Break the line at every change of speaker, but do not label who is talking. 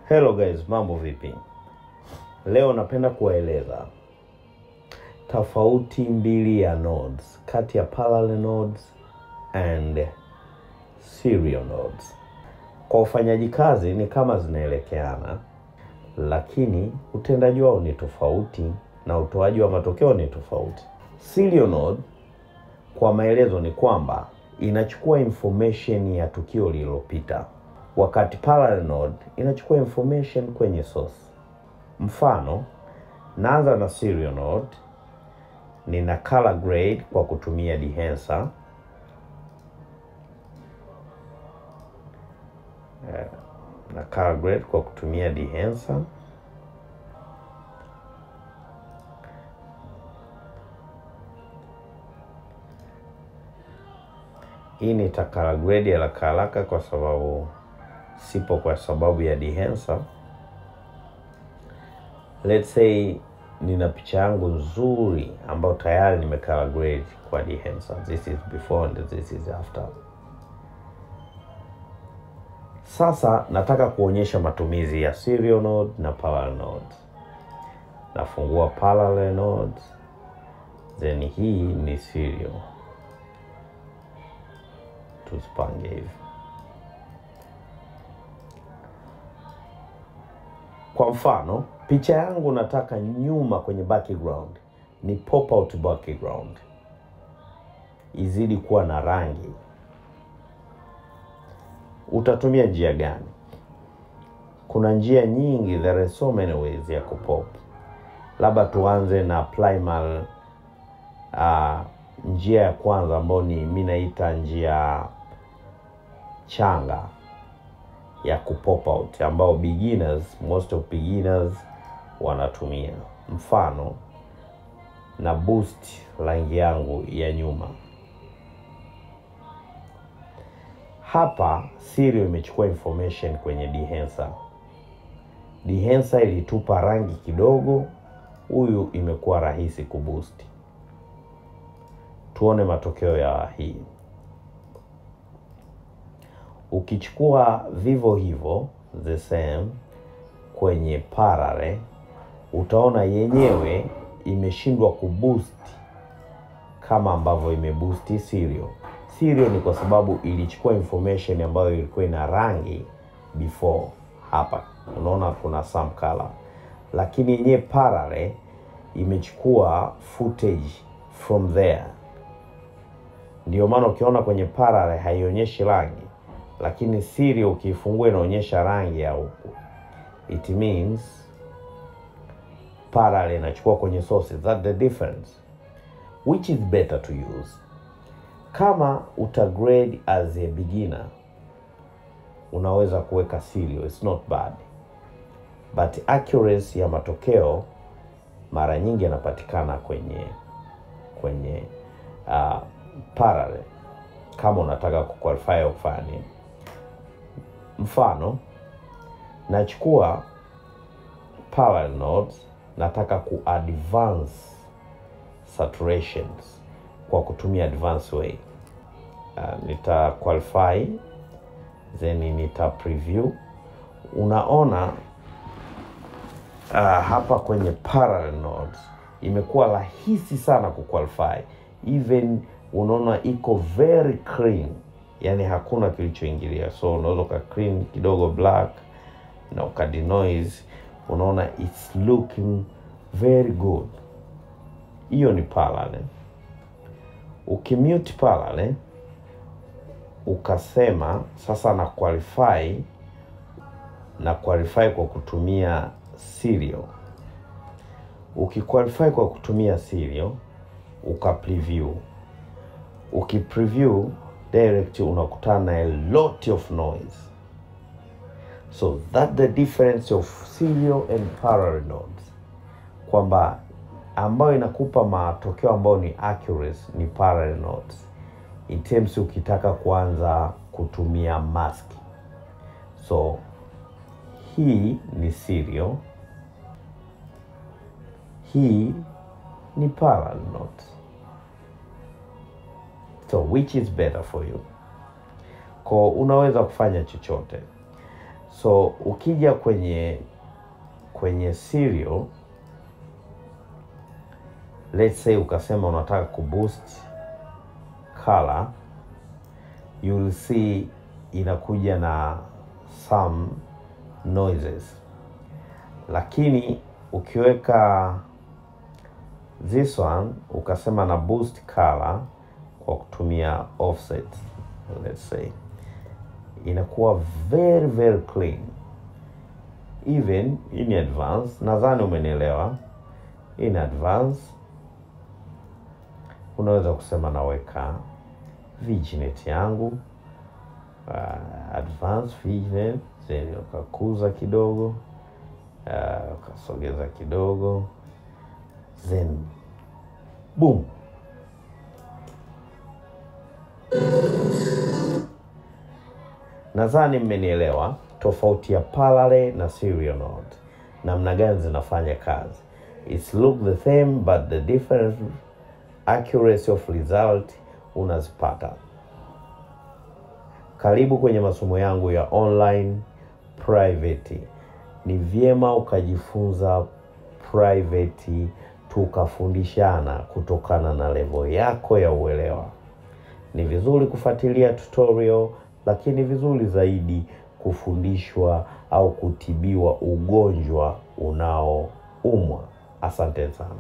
Hello guys, mambo vipi? Leo napenda kuwaeleza tofauti mbili ya nodes kati ya parallel nodes and serial nodes. Kwa ufanyaji kazi ni kama zinaelekeana, lakini utendaji wao ni tofauti na utoaji wa matokeo ni tofauti. Serial node kwa maelezo ni kwamba inachukua information ya tukio lililopita, wakati parallel node inachukua information kwenye source. Mfano, naanza na serial node, nina color grade kwa kutumia Dehancer. Na color grade kwa kutumia Dehancer. Hii nita color grade ya haraka kwa sababu sipo kwa sababu ya Dehancer. Let's say nina picha yangu nzuri ambayo tayari nime color grade kwa Dehancer. This is before and this is after. Sasa nataka kuonyesha matumizi ya serial node na parallel node. Nafungua parallel node, then hii ni serial. Tuzipange hivi. Kwa mfano, picha yangu nataka nyuma kwenye background ni pop out background, izidi kuwa na rangi. Utatumia njia gani? Kuna njia nyingi, there are so many ways ya kupop. Labda tuanze na primal. Njia ya kwanza ambayo ni mimi naita njia changa ya kupop out, ambao beginners, most of beginners wanatumia. Mfano, na boost rangi yangu ya nyuma. Hapa serial imechukua information kwenye Dehancer. Dehancer ilitupa rangi kidogo, huyu imekuwa rahisi kuboost. Tuone matokeo ya hii. Ukichukua vivo hivo the same kwenye parallel, utaona yenyewe imeshindwa kuboost kama ambavyo imeboost serial. Serial ni kwa sababu ilichukua information ambayo ilikuwa ina rangi before. Hapa unaona kuna some color, lakini yenyewe parallel imechukua footage from there. Ndio maana ukiona kwenye parallel haionyeshi rangi, lakini serial ukifungua inaonyesha rangi ya huku. It means parallel inachukua kwenye sources. That's the difference. Which is better to use? Kama utagrade as a beginner, unaweza kuweka serial, it's not bad. But accuracy ya matokeo mara nyingi yanapatikana kwenye parallel, kama unataka kuqualify au kufanya nini. Mfano, nachukua parallel nodes, nataka ku advance saturations kwa kutumia advanced way. Nita qualify, then nita preview. Unaona hapa kwenye parallel nodes imekuwa rahisi sana ku qualify. Even unaona iko very clean, yani hakuna kilichoingilia. So unaweza ka clean kidogo black na uka denoise, unaona it's looking very good. Hiyo ni parallel. Ukimute parallel, ukasema sasa na qualify, na qualify kwa kutumia serial. Ukiqualify kwa kutumia serial, uka preview. Ukipreview direct unakutana na a lot of noise. So that the difference of serial and parallel nodes, kwamba ambayo inakupa matokeo ambayo ni accurate ni parallel nodes in terms ukitaka kuanza kutumia mask. So hii ni serial, hii ni parallel nodes. So which is better for you? Kwa unaweza kufanya chochote. So ukija kwenye serial, let's say ukasema unataka kuboost color, you will see inakuja na some noises. Lakini ukiweka this one ukasema na boost color kwa kutumia offset, let's say, inakuwa very very clean. Even in advance, nadhani umenielewa. In advance unaweza kusema naweka vignette yangu, advance vignette, then ukakuza kidogo, ukasogeza kidogo, then boom. Nadhani mmenielewa tofauti ya parallel na serial node, namna gani zinafanya kazi. It's look the same but the different accuracy of result unazipata. Karibu kwenye masomo yangu ya online private. Ni vyema ukajifunza private, tukafundishana kutokana na level yako ya uelewa. Ni vizuri kufuatilia tutorial, lakini vizuri zaidi kufundishwa au kutibiwa ugonjwa unaoumwa. Asante sana.